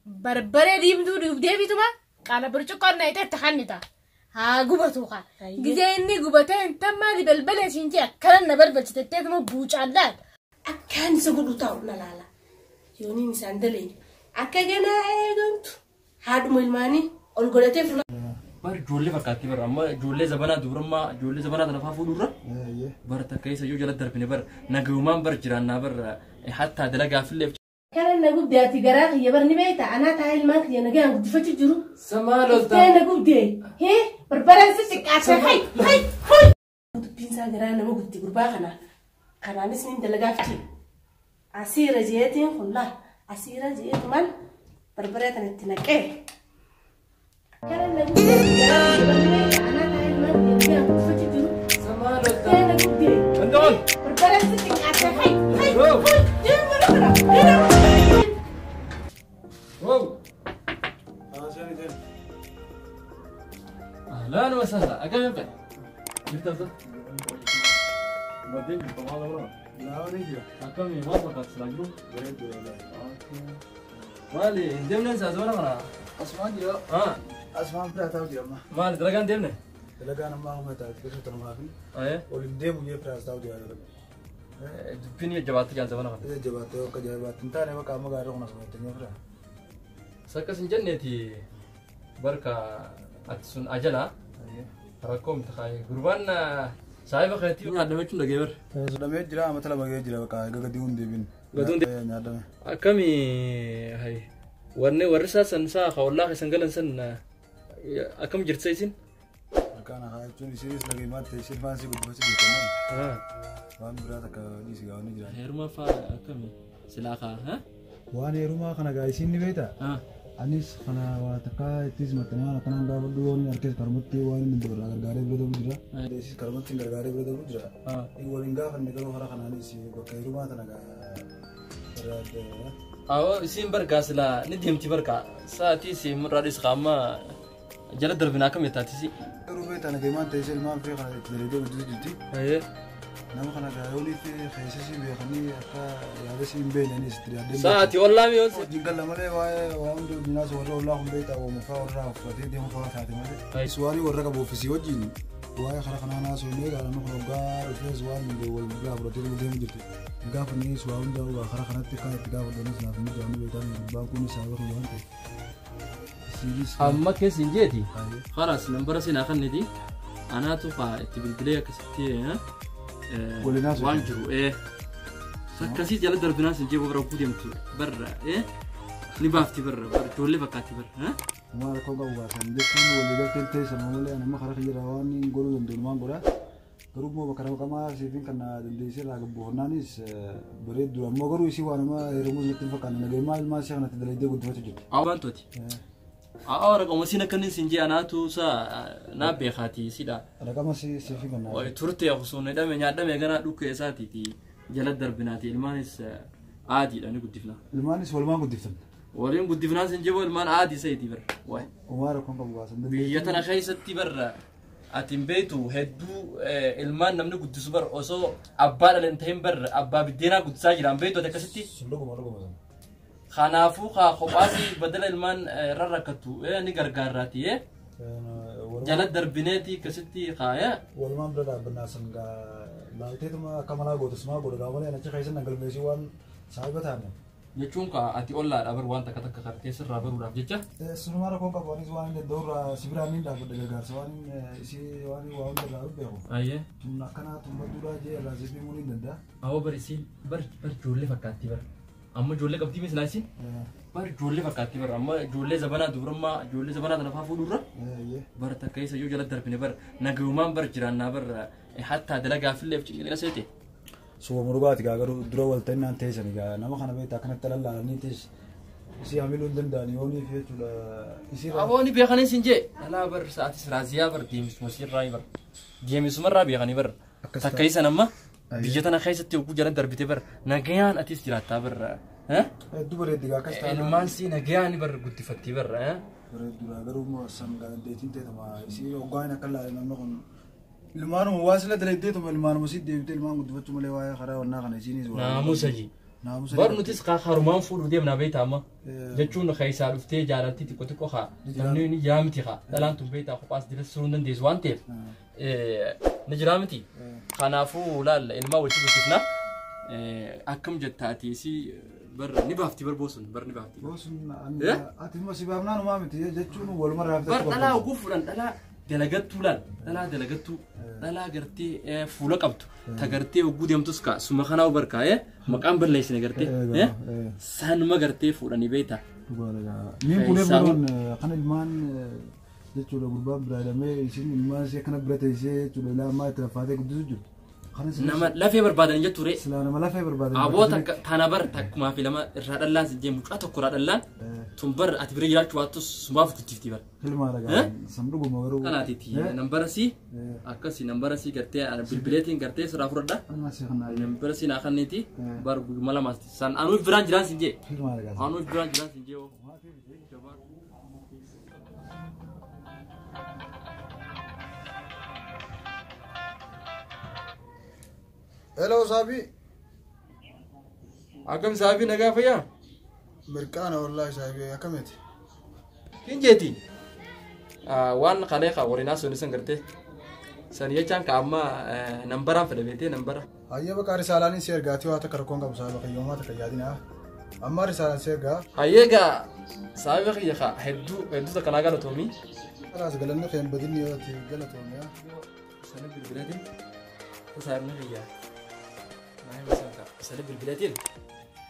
Barbaree diimtuu deebituma qaala burcuqqoon na itti hannita. Haa gubatu kaa. Gizee inni gubatee intan maali balbala isiin jee akkana na balbalchiteetteetuma buucaan laal. Akkaan isa godhu taa'u na laala. Yooniin isaan daleen akka ganaa eegamtu haadhuma ilmaanii ol godhatee fuula. Bar ijoollee fakkaatti bar amma ijoollee zabanaa dubrummaa ijoollee zabanaa tana faa fuudhurra bar takka isa iyyuu jala darbine bar nagayumaan bar jiraannaa bar hattaa dalagaafillee. Kana na gubdee ati garaa kiyya bar ni beekta anaa taa'ee ilmaan kiyya nagaan guddifachuu jiru. Samaa loltaa. Tee na gubdee hee barbareen si xiqqaatee hay hay hay. Dubbiin isaa garaa nama gubdi gurbaa kana kanaanis ni dalagaaf jira. Asiira jeetiin kun laal asiira jeetumaan barbaree tan itti naqee. Kana na gubdee ati garaa kiyya bar ni beekta anaa taa'ee ilmaan kiyya nagaan guddifachuu jiru. Samaa loltaa. Tee na gubdee. Wantoon. Barbareen si xiqqaatee hay hay hay. Deemu kana deemu. Wow. أهلا وسهلا أكمل يبقى جبت أبدا بعدين جبت ما ولا أكمل ما بقى تسلاجو مالي دمنا ننسى زمان أنا Asumaan jira. آه Asumaan biraa taa'u jira amma. مالي دلقان دمنا Dalagaan ammaa humna taate keessa tanumaa fi أيه ol hin deemu jee biraas taa'u jira. دبيني جبات جان زمان أنا Isa jabaattee akka jabaatte hin taane bakka amma gaarii kun asuma itti bira. سكس جنتي بركة أتسون أجلا ركوم تخاي قربان صاحب خيتي هذا ما شو لقيبر Sodamee jira amata lama gahee jira bakka egaa gadi hundi deebin. Gadi hundi- Nyaadame. Akkami hay wanni warri isaa san isaa hawlaa keessan galan san akkam jirtisa isin? Harkaan haa jechuun isinis nageenyaatti isheen faansii guddifachuu jirtan. Waan biraa takka dhiisi gaa wanni jira. Heeruma faa akkami silaa kaa ha? Waan heerumaa kana gaa isiin ni beektaa? Anis kana waa takka ittis maxxanee waan akkanaan gaafadhu waan harkees karmatti waan inni irraa gargaaree bira darbu jira. Isis karmatti gargaaree bira darbu jira. Waliin gaafanne garuu hara kanaanis bakka heerumaa tana gaa irraa Awwa isiin bargaa silaa ni deemti bargaa sa'aatii isiin irraa dhiis amma jala darbina akkam jettaatisi? Garuu beektaa nageenyaan ta'e ilmaan fi kana itti dalaydee guddisuu jirti. Nama kana gaa yoonii fi keessasii beekanii akka yaadasii hin beeknanis itti yaadee. Sa'aatii ollaa mi'oon Wajjin galla malee waa'ee waa hundi wajjinaas warra ollaa kun beektaa oomufaa warra uffatee deemu fa'aa taate malee. Suwaarii warra qabu ofiisii wajjin waa'ee karaa kanaa naasoo illee gaa namni kun hoggaa dhufees waan hundi wal biraa fudhatee deemu jirti. Gaafa inni waa hundaa waa karaa kanatti kan itti gaafatanis naaf hin jaannu beektaa gurbaan kun sababa kiyya waan ta'eef. Isiinis Amma keessa hin jeeti? Khalaas nambara sinaa kanniti anaatu faa itti bilbilee akkasitti Waliin haasofne. waan jiru akkasii jala darbinaa sin jeebu bara ogguu deemtu barra ni baafti barra bara ijoollee fakkaatti barra Uma rakkoo qabu baasan jechuun walii galteen teessan malee ani amma karaa kiyya waan hin godhuu danda'u waan godhaa. Garuu immoo bakka raqamaa siifin kan na dandeessee irraa gabbuufannaanis bareeddu ammoo garuu isii waan nama heerumuu natti hin fakkaanne nageenyaa ilmaan ishee kanatti dalaydee guddifachuu jirti. Awwaan tooti. Awwa raqama siin akkanin sin jee anaatu sa naa beekaati sidha. Raqama siifin kan na Turte osoo hidhame nyaadhame ganaa dhukkee isaatiiti jala darbinaati ilmaanis aadiidha ni guddifna. Ilmaanis walumaan guddiftan. Waliin guddifnaan sin jeebu ilmaan aadii sa'iiti barra. Waay. Umaa rakkoon qabu baasan. Biyya tana keessatti barra ati hin beektu hedduu ilmaan namni guddisu barra osoo abbaa dhala hin ta'in barra abbaa biddeenaa guddisaa jira hin beektu ati akkasitti. Sun dhuguma dhuguma sun. Kanaafuu kaa kophaasii badala ilmaan irra rakkattu ni gargaarraati jala darbineeti akkasitti kaa Walumaan bira dhaabbannaa san gaa laalteetuma akka malaa gootu sumaa godha gaa malee achi keessa galmeessii waan saahiba taane. Jechuun kaa ati ollaadha bar waan takka takka kartee sirraa baruudhaaf jecha. Sunumaa rakkoon qabu anis waan hin danda'urraa si biraan ni dhaabbadha gargaarsa waan isii waan waa hunda irraa beeku. Ayyee. Tun akkanaa tun badduudhaa jee irraa siif himuu ni danda'a. Awwa bar isiin bar bar ijoollee fakkaatti bar amma ijoollee qabdii misilaa isiin bar ijoollee fakkaatti bar amma ijoollee zabanaa dubrummaa ijoollee zabanaa tana faa fuudhurra bar takka isa iyyuu jala darbine bar nagayumaan bar jiraannaa bar hattaa dalagaafillee cinqilina seete. Suba murugaati gaa garuu dura walta'innaan teessan gaa nama kana beektaa akkanatti lallaalanii tees isii hamiluu hin danda'an yooniif jechuudha. Isii irraa Abooni beekanii sin jee alaa bar sa'aatis raaziyaa bar deemisuma sirraa bar deemisumarraa beekanii bar Akkas takka isan amma biyya tana keessatti yogguu jala darbite bar nagayaan atis jiraattaa bar Hedduu bareeddi gaa akkas taanaan. Ilmaan sii nagayaan bar guddifatti bar Bareedduudha garuu immoo san gaa dandeettiin teetuma isii hoggaan akka laale namni kun ilmaanuma waa sila dalagdeetuma ilmaanuma sii deebitee ilmaan guddifachuu malee waa'ee karaa wannaa kana isiinis waa. Naamusa ji. Naamusa. Bar nutis harumaan fuudhuu deemnaa beektaa amma. Jechuun keessaa dhuftee jaalaltii xiqqoo xiqqoo haa namni ni jira miti haa dhalaan tun beektaa kophaas dila suruu dandeessu waan ta'eef ni jira miti. Kanaafuu laalla ilmaa wajjin guddifna. Akkam jetta ati si bar ni baafti bar boosun bar ni baafti. Boosun ati immoo si baafnaan umaa miti jechuun waluma raafte. Bar dhalaa oguu fuudhan dhalaa dalagattuu laal dhalaa dalagattuu dhalaa gartee fuula qabdu ta gartee oguu deemtus ka suma kanaa barkaa'ee maqaan balleessine gartee sanuma gartee fuudhanii beektaa. Niin kulee buloon kan ilmaan jechuudha gurbaan biraa hidhamee isin ilmaan ishee kana bira teessee jechuudha ilaa ammaa itti lafaatee guddisu jirtu. Nama lafee barbaadan jettu ree. Silaa nama lafee barbaadan. Aboo takka tana bar takkumaa fi lama irraa dhallaan si jee mucaa tokko irraa dhallaan tun bar ati bira jiraachuu baattus sumaaf guddifti bar. Ilmaa dhagaa san dhuguma garuu. Kanaatiiti nambara sii akkasi nambara sii gartee bilbileetiin gartee sirraa fudhadha. Nambara sii naa kanneeti bar guyyuma lamaas san anuu biraan jiraan si jee. Ilmaa dhagaa. Anuu biraan jiraan si jee. Hello Saabi. Akkam Saabi nagaa fayyaa? Mirqaana wallahi Saabi akkamiti? Kin jeeti? Waan kalee ka warinaa sun isan gartee. San jechaan ka amma nambaraan fedha beetee nambara. Hayyee bakka risaalaan si ergaatii waa takka rakkoon qabu saabi kayyoomaa takka yaadina. Amma risaalaan si ergaa. Hayyee gaa saabi kiyya ka hedduu hedduu takka naa galatoomii. Kalaas galanni kee hin badinni yoo ta'e galatoomii. Sana bilbilatiin saabni kiyya. Sana bilbilatiin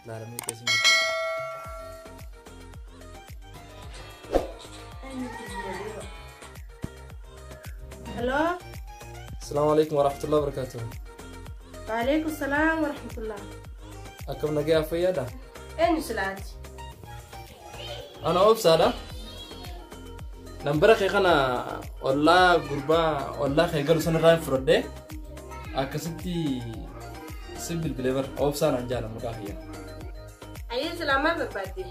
laalamee keessa jirtu. Hello. Asalaamu alaikum warahmatullahi wabarakatuh. Waalaikum salaam warahmatullah. Akkam nagaa fayyaadha? Eenyu silaati? Ana obsaadha. Nambara kee kana ollaa gurbaa ollaa kee galu sanarraa hin fudhadhee akkasitti si bilbilee bar obsaan an jaalan maqaa kiyya. Ayyee silaa maal barbaadde?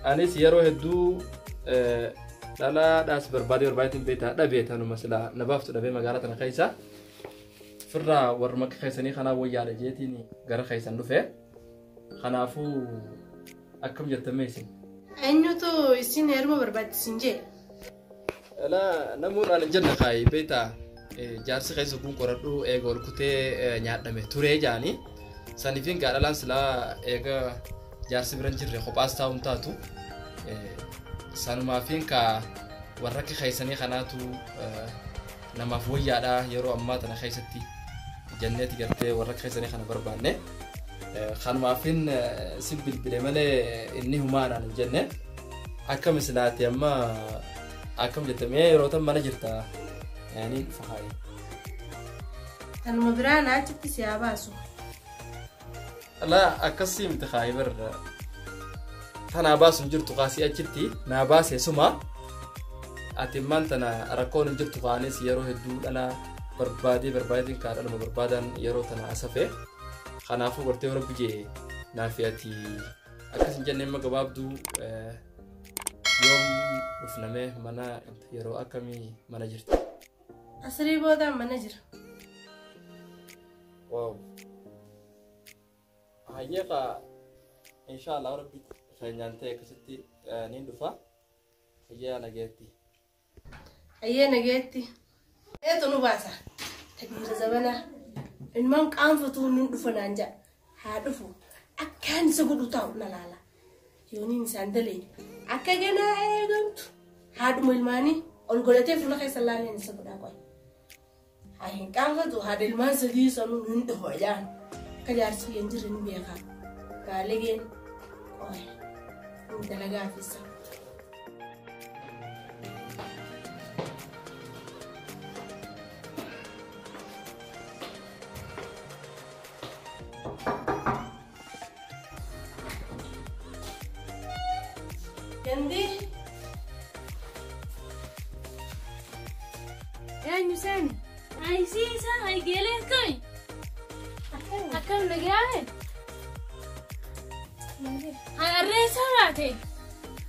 Anis yeroo hedduu dhalaadhaas barbaadee barbaadeetiin beektaa dhabee tanuma silaa na baaftu dhabee magaalaa tana keessa firraa warra akka keessanii kanaa wayyaadha jeetiin gara keessan dhufe. Kanaafuu akkam jettamee isin? Eenyutu isin heeruma barbaaddisin jee? Alaa namoonni aan hin jenne kaayi beektaa jaarsi keessa kun qoradhu eega ol kutee nyaadhame turee jaanii saniifin gaa dhalaan silaa eega jaarsi bira hin jirre kophaas taa'uun taatu sanumaafin ka warra akka keessanii kanaatu namaaf wayyaadha yeroo ammaa tana keessatti janneeti gartee warra akka keessanii kana barbaanne kanumaafin si bilbile malee inni humaanaan hin jenne akkam silaati amma akkam jettamee yeroo tan mana jirta yaani dhufa haayi. Tanuma biraa na achitti si haa baasu. Alaa akkasii miti haayi barra tanaa baasu hin jirtu kaasii achitti naa baase suma ati immaan tana rakkoon hin jirtu kaanis yeroo hedduu dhala barbaadee barbaadeetiin kaa dhaluma barbaadan yeroo tana asafe kanaafuu gartee rabbi jee naafi ati akkas hin jenne amma gabaabduu yoom dhufname mana yeroo akkamii mana jirti. Asrii boodaan mana jira. Wow. Hayyee kaa inshaallah rabbi keenyaan ta'e akkasitti niin dhufa. Hayyee nageetti. Hayyee nageetti. Eetu nu baasa. Tabiira zabanaa. Ilmaan qaanfatuu nun dhufa naan jedha. Haa dhufu. Akkaan isa godhu taa'u na laala. Yooniin isaan daleen. Akka ganaa eegamtu. Haadhuma ilmaanii ol godhatee fuula keessa laaleen isa godhaa qoy. Haa hin qaanfatu haadha ilmaan sadii sanuu nun dhufa jaan. Akka jaarsi hin jirre ni beekaa. Gaalegeen qoy. Dalagaa fi isa. Gandi. Eenyu seeni? Ayisiisa aygeelee kami? Akkam nagaame? Harree baate?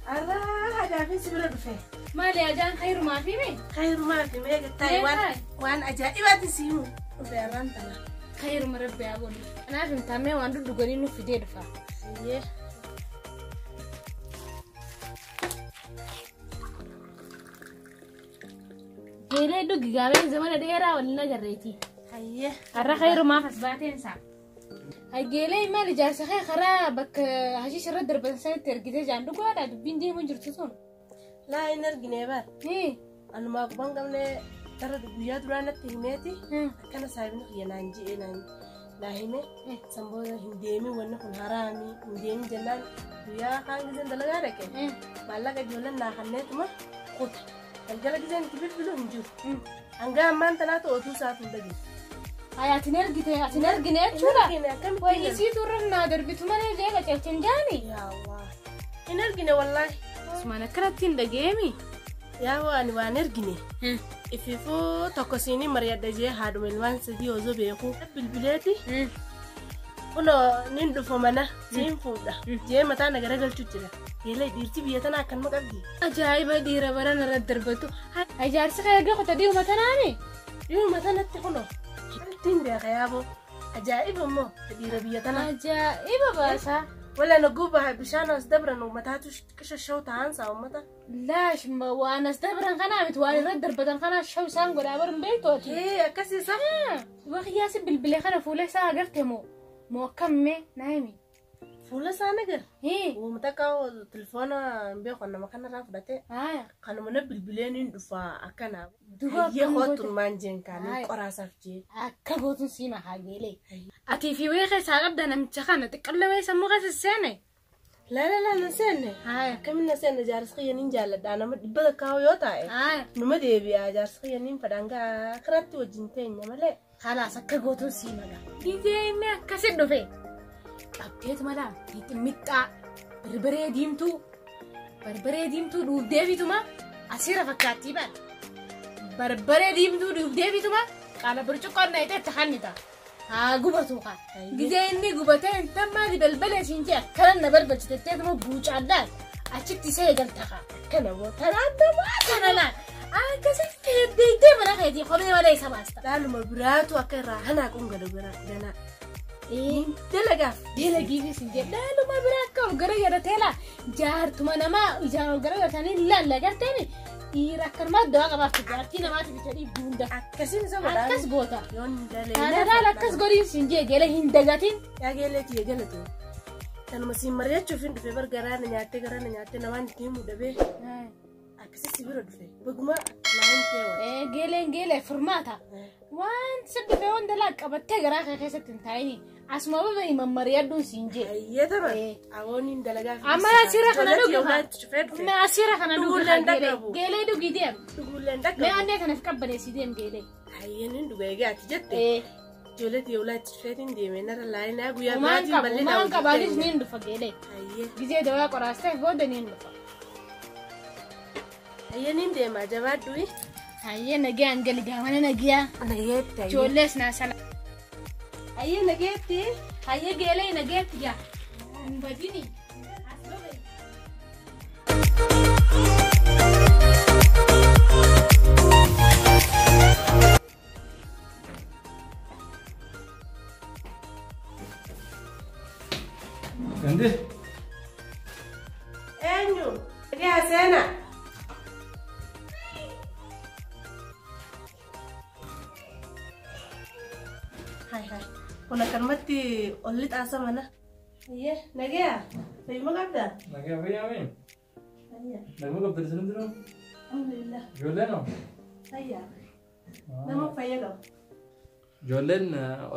Arraa hajaafin si bira dhufe. Maali ajaan khayrumaa fi mee? Khayrumaa fi mee gattaa waan ajaa'ibaati si himu dhufe arraan tana. Khayruma rabbi haa godhu. Kanaaf hin taamee waan dudduganii nuuf fidee dhufa. Hayyee. Geelee dhugi gaabeen zamana dheeraa waliin agarreeti. Hayyee. Har'a khayrumaaf as baateen isaa. Geelee maal ijaarsa kee karaa bakka hashiisha irra darban sanitti ergitee jaan dhugaadha dubbiin deemuu jirtu sun. Laa hin argine bar. Anumaa quban qabne gara guyyaa duraa natti himeeti. Akkana saayibni kiyya naan ji'e naan naa hime. San booda hin deemin wanni kun haraami hin deemin jennaan guyyaa kaan giseen dalagaa dhaqe. Maallaqa ijoolleen naa kanneetuma kuta. Galgala giseen itti bilbilu hin jiru. Hanga ammaan tanaatu otuu isaatu hin dhageessu. Atin ergite atin ergine jechuudha. Hin argine akkamitti Wayi isiitu irra naa darbitu malee jee qaceelchan jaani. Yaa Allah. Hin argine wallaahi. Asumaan akkanatti hin dhageemi. Yaa waan waan ergine. Ififuu tokko siinii mari'adha jee haadhuma ilmaan sadii osoo beeku. Bilbileeti. Kunoo nin dhufa mana siin fuudha. Jee mataa na garagalchuu jira. Geelee dhiirti biyya tanaa akkanuma qabdi. Ajaa'iba dhiira barana irra darbatu. Ijaarsi kan erga kuta dhiiruma tanaani. Dhiiruma tanatti kunoo. Ittiin beeka yaaboo. Ajaa'iba immoo dhiira biyya tanaa. Ajaa'iba baasaa. Wala na guba bishaan as dabran uummataatu qishashaw ta'ansaa uummata. Laash waan as dabran kanaa miti waan irra darbatan kanaa shaw isaan godhaa baruun beektooti. Ee akkasiisa. Waqiyyaasi bilbilee kana fuula isaa agarte moo moo akkammee naa himi. Fuula isaa nagar. Uummata akka telefoona hin beeku nama kanarraa fudhatee. Kanuma na bilbileen hin dhufaa akkana. Duba Hayyee akkam goote? kootuun maan jeen kaanii qoraasaaf jee. Akka gootuun siima haa geelee. Atii fi wayii keessaa qabda namicha kana xiqqalla wayii sammuu keessa seene. La la la na seenne. Akkamiin na seenne jaarsi kiyya niin jaalladha nama dhibba takkaa yoo taa'e. Numa deebi'a jaarsi kiyya niin fadhaan gaa akhiratti wajjin teenya malee. Khalaas akka gootuun siima gaa. Gizee inni akkasi dhufe. Qabdeetu malaa mixmixxaa barbaree diimtuu barbaree diimtuu dhuufdee bituma asiira fakkaattii bara. Barbaree diimtuu dhuufdee bituma qaala burcuqqoon na ixetti hannita. Haa gubatu kaa. Gizee inni gubatee hin tammaati balbala isiin jee akkana na balbalchiteetteetuma buucaadhaan achitti isa eegalta kaa. Kana boo. Tanaan tamaa kana laal. Akkasitti heddeettee mana keetii kophee malee isa baasta. Dhaaluma biraatu akka irraa hanaaquun gadu ganaa. Dalagaaf. Dalagiifis hin jedhe dhaaluma biraa akka ol gara garatee laa jaartuma namaa ijaan ol gara garatanii laalla garteeni dhiira akkanumaa dawaa qabaaftu jaartii namaatiif jedhii hunda. Akkasiin isa godhaa. Akkas goota. Yoon dalee. Kana laal akkas godhiin siin jee geela hin dagatin. Yaa geelee kiyya galatu. Kanuma siin mari'achuuf hin dhufe bar garaa na nyaattee garaa na nyaattee namaan itti himuu dhabee akkasii si bira dhufe. Baguma naa hin teewwa. Geeleen geelee furmaata. Waan si dhufe hunda laa qabattee garaa kee keessatti hin taa'ini. Asuma baba'i mammari'adhuun siin jee. Hayyee taban. Abooniin dalagaa fi Amma asirra kana dhugi. cufee dhufe. Amma asirra kana dhugi. Dhuguulleen dhaqabu. Geelee dhugii deem. Dhuguulleen Mee dhaqabu. onnee kanaaf qabbaneessii deem geelee. Hayyeen hin dhuga egaa ati jette. Ijoollee tiyoolaatti cufeetiin deeme nara laayinaa guyyaa Umaan biraatiin qabu bal'inaa umaan qabaanis niin dhufa geelee. Hayyee. Gizee dawaa qoraasteef booda niin dhufa. Hayyeen hin deema jabaadhu. Hayyee nagaan gali gaamana nagiyaa. Nageetti hayyee. Ijoollees naa sala. Hayyee nageetti. Hayyee geelee nageetti gaa. Hin badini. As baba'i. Gandi. Eenyu? Nagaa seenaa. Hai hai. Kun akkanumatti olli xaasa mana. Hayyee nagaa. Fayyuma qabdaa? Nagaa fayyaa mee? Fayyaa. Naguma qabda isin hundinuu? Alhamdulillah. Ijoolleen hoo? Fayyaa. Nama fayya qaba. Ijoolleen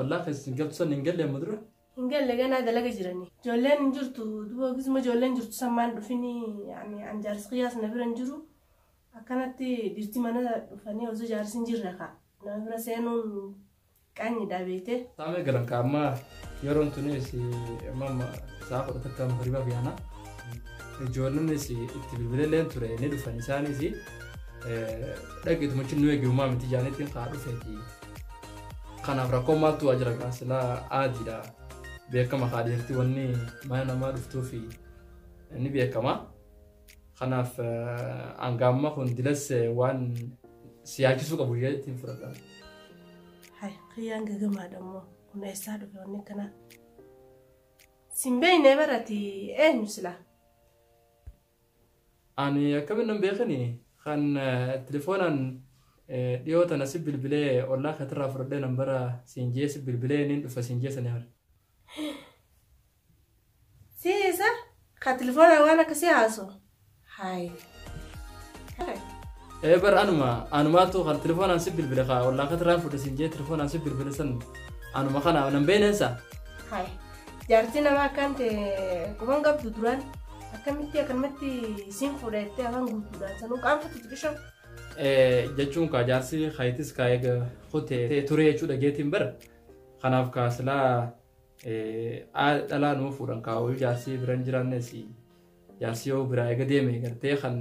ollaa keessa hin galtu san hin galle amma dura? Hin galle ganaa dalaga jirani. Ijoolleen hin jirtu duuba gisuma ijoolleen jirtu sammaan dhufini yani an jaarsi qiyyaas na bira hin jiru. Akkanatti dhiirti mana dhufanii osoo jaarsi hin jirre kaa. Nama bira seenuun qaanyidha beekte. Saamee galan ka amma yeroon tunis amma sa'a kudha takka magribaaf yaana. Ijoollonnis itti bilbileelleen ture ni dhufan isaanis dhaqiituma nu eegi uumaa miti jaaniitiin kaa dhufeeti. Kanaaf rakkoo maaltu waa jira kaa silaa aadiidha. Beekama kaa dhiirti wanni mana namaa dhuftuufi ni beekama. Kanaaf hanga amma kun dilas waan siyaachisuu qabu ittiin fudhadha. Hai, kiyyaan gagamaadha immoo. Kun eessaa dhufe wanni akkanaa? Sin beekne barati eenyu sila? Ani akkamiin nan beekani kan telefoonaan dhiyoo tana si bilbilee ollaa keetirraa fudhadhee nambara siin jee si bilbilee niin dhufa siin jee sanii hore. Si isa? Ka telefoonaan waan akkasii haasoo? Hayi. Ee bar anuma anumaatu kan telefoonaan si bilbile kaa ollaa keetirraa fudhe siin jee telefoonaan si bilbile san anuma kana nan beekneensa. Hayi. Jaartii namaa akkaan ta'e quban qabdu duraan akkamitti akkanumatti siin fuudhettee afaan guutuudhaan sanuu qaanfatu xiqqisho. Jechuun kaa jaarsi hayitis kaa eega kutee ture jechuudha geetiin bara. Kanaaf kaa silaa dhalaa numa fuudhan kaa hoyyuu jaarsi biran jiraannes jaarsi yoo biraa eega deeme gartee kan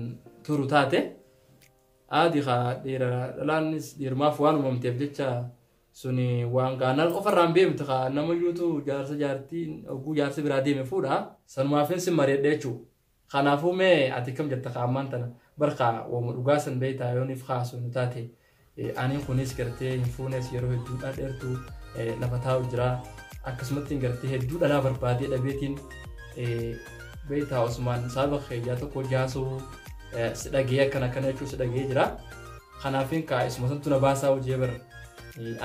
turu taate aadi kaa dhiira dhalaanis dhiirumaaf waan uumamteef jecha suni waan gaanaan qofarraan beemtu kaa nama yuutu jaarsa jaartiin oguu jaarsi biraa deeme fuudha sanumaafin si mari'adhe jechuudha. Kanaafuu mee ati kam jetta kaa ammaan tana barka wamu dhugaa san beektaa yooniif kaasu nu taate ani kunis gartee hin fuunes yeroo hedduudha dheertuu lafa taa'u jira akkasumatti gartee hedduu dhalaa barbaadee dhabeetiin beektaa Osmaan saba keeyyaa tokko jaasuu si dhagee akkana akkana jechuun si dhagee jira. Kanaafin kaa isuma santu na baasaa hojii bara.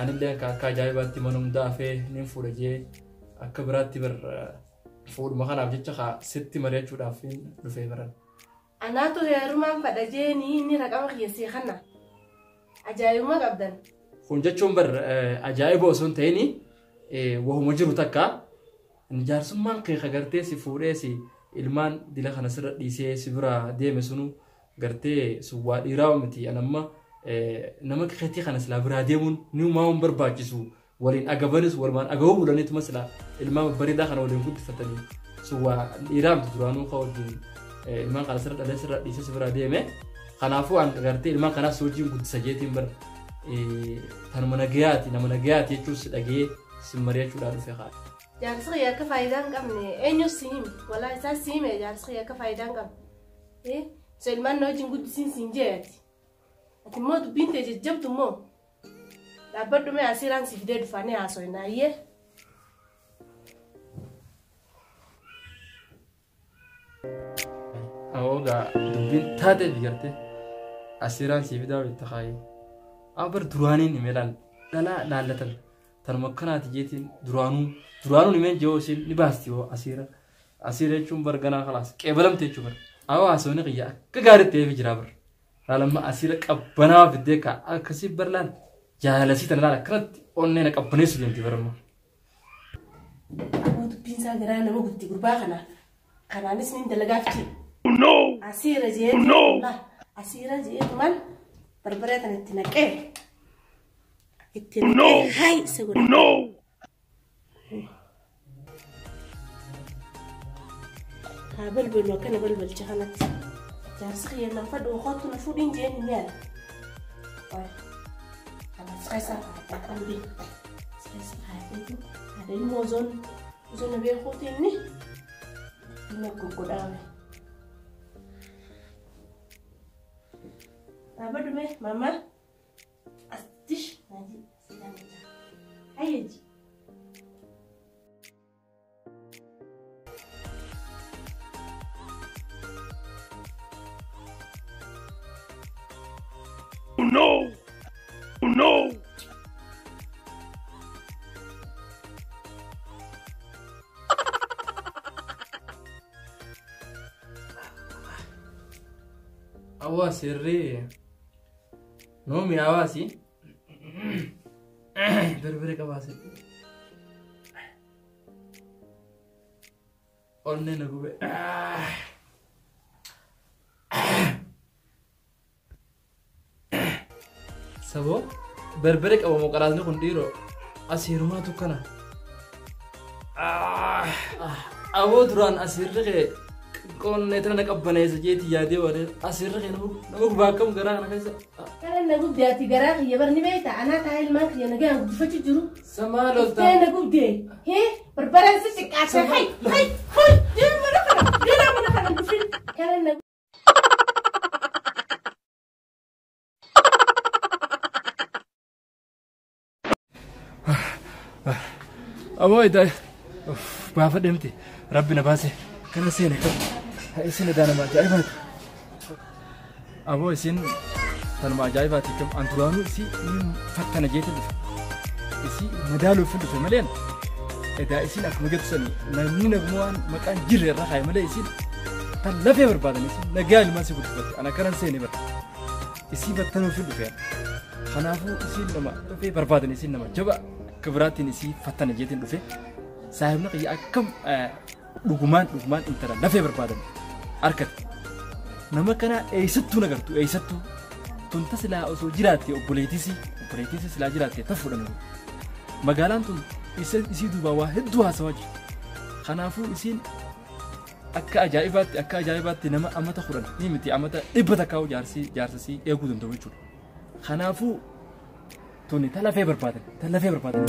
Anillee akka ajaa'ibaatti mana hundaa hafee nin fuudha jee akka biraatti bar fuudhuma kanaaf jecha kaa sitti mari'achuudhaaf dhufee baran. Anaatu heerumaan fadha jeeni inni raqama kiyyasee kana. Ajaa'ibuma qabdan. Kun jechuun bar ajaa'iba osoo hin ta'in wahuma jiru takka jaarsummaan kee gartee si fuudhee si ilmaan dila kana sirra dhiisee si bira deeme sunu gartee sun waa dhiiraa miti anamma nama keetii kana silaa biraa deemuun ni uumamuun barbaachisu waliin agabanis walumaan agabuu bulaniituma silaa ilmaan bareedaa kana waliin guddifatanii sun waa dhiiraa miti duraanuu ka wajjin ilmaan kana sirra dhalee sirra dhiisee si biraa deeme kanaafuu an gartee ilmaan kanaas wajjin guddisa jeetiin bara tanuma nagayaati nama nagayaati jechuun si dhagee si mari'achuudhaan dhufe haa. Jaarsi kiyya akka faayidaa hin qabne eenyu si hime walaa isaa si hime jaarsi kiyya akka faayidaa hin qabne. So ilmaan na wajjin guddisiin siin jeeti. Ati immoo dubbiin ta'e jajjabdu immoo dhaabbadhu mee asirraan si fidee dhufaanii haasofna ayyee. Awoogaa dubbiin taatee fi gartee asirraan si fidaa walitti kaayee. Aber duraaniin hime laal dhalaa laallatan tanuma akkanaati jeetiin duraanuun himeen jee isheen ni baasti hoo asiira asiira jechuun bar ganaa kalaas qeebalamte jechuu bar. Awoo haasofni qiyya akka gaariitti ta'eef jira bar. Laalamma asiira qabbanaa fiddee kaa akkasii bar laal jaalasii tana laal akkanatti onnee na qabbaneessu deemti baramma. Aboo dubbiin isaa garaa nama gubdi gurbaa kana. Kanaanis niin dalagaaf jira. Asiira jeetu asiira jeetu maal barbaree tan itti naqee itti naqee hayi isa godhe. Haa balbalu akkana balbalcha kanatti. Jaarsi kiyya nan fadhu kootu na fuudhin jeen ni ala. Kanas keessa kaa'atee qalbii. Keessa kaa'ateetu haadha ilmoo osoo na beekuuti inni inni goggodhaame. Dhaabbadhu mee mama astish naji silaamita. Hayyaji. No! No! Awwa sirrii noomi hawaasi berbere qabaase onnee na gube. Saboo berbere qabamu qaraasni kun dhiiroo asiirumaatu kana. Awoo duraan asirri kee qonnee tana na qabbaneessa jeeti yaadee waan asirri kee nama gubaa akkam garaa kana keessa. Kana na gubdee ati garaa kiyya bar ni beekta anaa taa'ee ilmaan kiyya nagaan guddifachuu jiru. Samaa loltaa. Kana na gubdee hee barbareen si xiqqaatee hay hay hay deema mana kana deema mana kana dhufin kana na. Aboo itaa Baafadhe miti. Rabbi na baase. Kana seene kam. Isin edaa nama ajaa'ibaati. Aboo isin tanuma ajaa'ibaati kam an duraanuu isii ni fattana jeete dhufe. Isii madaaluuf hin dhufe malee edaa isin akkuma jettu sani namni naguma waan maqaan jirre irra kaaye malee isin tan lafee barbaadan isin nagaa ilmaan si guddifatte ana kanan seene bara. Isii fattanuuf hin dhufe. Kanaafuu isiin nama lafee barbaadan isin nama jaba akka biraattiin isii fattana jeetiin dhufe. Saahibni kiyya akkam dhugumaan dhugumaan intala lafee barbaadan harkate. Nama kana eessattuu nagartu eessattuu tunta silaa osoo jiraatte obboleettisii obboleettisii silaa jiraatte ta fuudhan. Magaalaan tun isii duubaa waa hedduu haasawaa jirti. Kanaafuu isiin akka ajaa'ibaatti akka ajaa'ibaatti nama amata 10 ni miti amata 100 takkaa'u jaarsii jaarsasii eeguu danda'u jechuudha. Kanaafuu tuni ta lafee barbaadan ta lafee barbaadan.